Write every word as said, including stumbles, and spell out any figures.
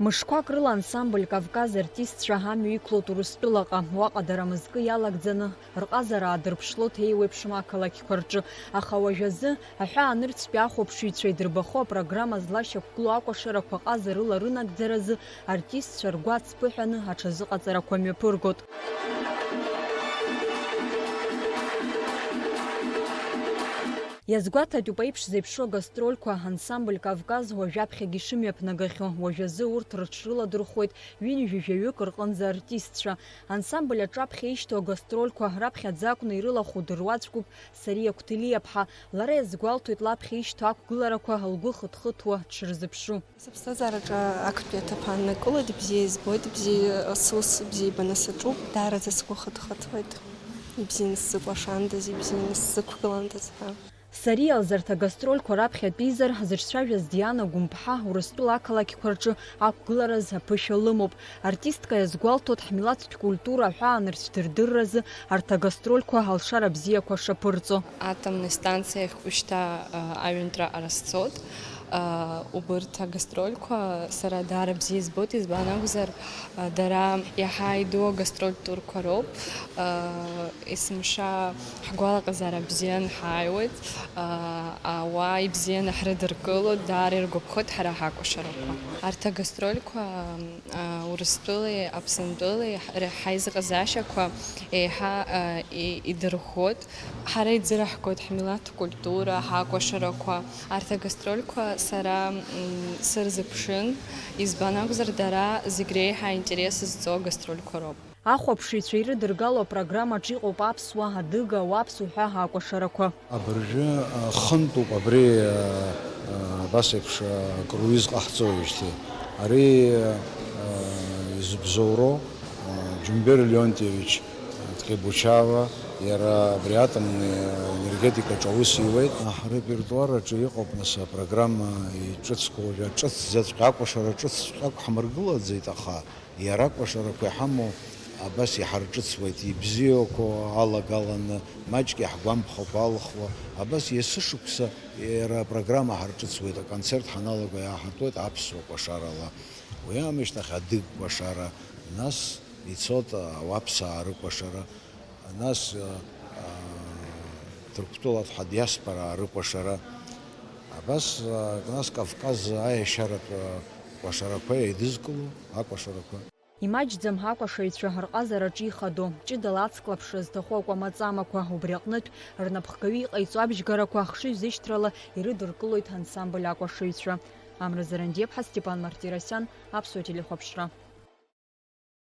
Мышқәак рыла ансамбль Кавказ артистцәа амҩа иқәлоит Урыстәылаҟа, уаҟа дара мызкы иалагӡаны рҟазара аадырԥшлоит еиуеиԥшым ақалақьқәа рҿы, аха уажәазы аҳәаанырцәтәи ахәаԥшыҩцәа идырбахо апрограмма злашьақәгылоу акәашарақәа ҟазарыла рынагӡаразы артистцәа ргәы ацԥыҳәаны аҽазыҟаҵарақәа мҩаԥыргоит. Иазгәаҭатәуп еиԥш зеиԥшу агастрольқәа ансамбль Кавказ уажәаԥхьагьы ишымҩаԥнагахьоу, уажәазы урҭ рыҽрыладырхәуеит ҩынҩажәаҩык рҟынӡа артистцәа. Ансамбль аҿаԥхьа ишьҭоу агастрольқәа раԥхьаӡа акәны ирылахәу дыруаӡәкуп Сариа Қәҭелиаԥҳа. Лара иазгәалҭоит лаԥхьа ишьҭоу ақәгыларақәа лгәы хыҭхыҭуа дшырзыԥшу. Сыԥсҭазаараҿы актәи аҭыԥ ааннакылоит, ибзиа избоит, ибзиа, сус бзиа ибаны саҿуп, даараӡа сгәы хыҭхыҭуеит, ибзианы сзыкәашандаз, ибзианы сзықәгыландаз ҳәа. Сариа лзы арҭ агастрольқәа раԥхьатәизар, зыҿцәажәаз Диана Гәымԥҳа Урыстәыла ақалақьқәа рҿы ақәгылараз аԥышәа лымоуп. Артистка иазгәалҭоит, ҳмилаҭтә культура аҳәаанырцә дырдырразы арҭ агастрольқәа алшара бзиақәа шаԥырҵо. Атомнеи станциа ахь ушьҭа, а, аҩынтәра ара сцоит. А, убырҭ агастрольқәа сара даара бзиа избоит, избан акәзар, а, дара иаҳа иду агастрольтә турқәа роуп. А, есымша ҳгәалаҟазаара бзиан ҳааиуеит, а, ауаа ибзианы ҳрыдыркылоит, даара иргәаԥхоит ҳара ҳакәашарақәа. Арҭ агастрольқәа, а, Урыстәылеи Аԥсынтәылеи ҳ-, ҳаизыҟазаашьақәа еиҳа, а, и-, идырӷәӷәоит. Ҳара иӡыраҳгоит ҳмилаҭ культура, ҳакәашарақәа. Арҭ агастрольқәа сара, м, сырзыԥшын, избан акәзар, дара зегь реиҳа аинтерес зҵоу агастрольқәа роуп. Ахәаԥшыҩцәа ирыдыргало апрограммаҿ иҟоуп аԥсуа, адыга, ауаԥс уҳәа акәашарақәа. Абыржәы, а, хынтәуп абри, а, а, абас еиԥш, а, акруиз ҟаҳҵоижьҭеи. Ари, а, изыбзоуроу, а, Џьумбер Леонтьевич, а, Ткебучава, иара абри атомни энергетикаҿы аус иуеит. Ҳрепертуар аҿы иҟоуп нас апрограмма иҿыцқәоу, уажәы ҿыцӡаҵәҟьа, акәашара ҿыцҵәҟьа акәҳамыргылаӡеит, аха иара акәашарақәа иҳамоу абас иҳарҿыцуеит, ибзиақәоу алагаланы, маҷк иаҳгәамԥхакәа алхуа, абас есышықәса иара апрограмма ҳарҿыцуеит, аконцерт ҳаналаго иааҳартуеит аԥсуа кәашарала. Уи аамышьҭахь адыг кәашара, нас ицоит ауаԥсаа рыкәашара, нас, а, а, Ҭырқәтәылатә ҳадиаспораа рыкәашара. Абас, а, нас Кавказ аиашьаратә, а, кәашарақәа еидызкыло акәашарақәа. Имаҷӡам акәашаҩцәа рҟазараҿы ихадоу, ҷыдала ацклаԥшра зҭаху акәамаҵамақәа, убри аҟнытә рнапхгаҩы иҟаиҵо абжьгарақәа хшыҩзышьҭрала ирыдыркылоит ансамбль акәашаҩцәа. Амра Зарандиаԥҳа, Степан Мартиросиан, Аԥсуа телехәаԥшра.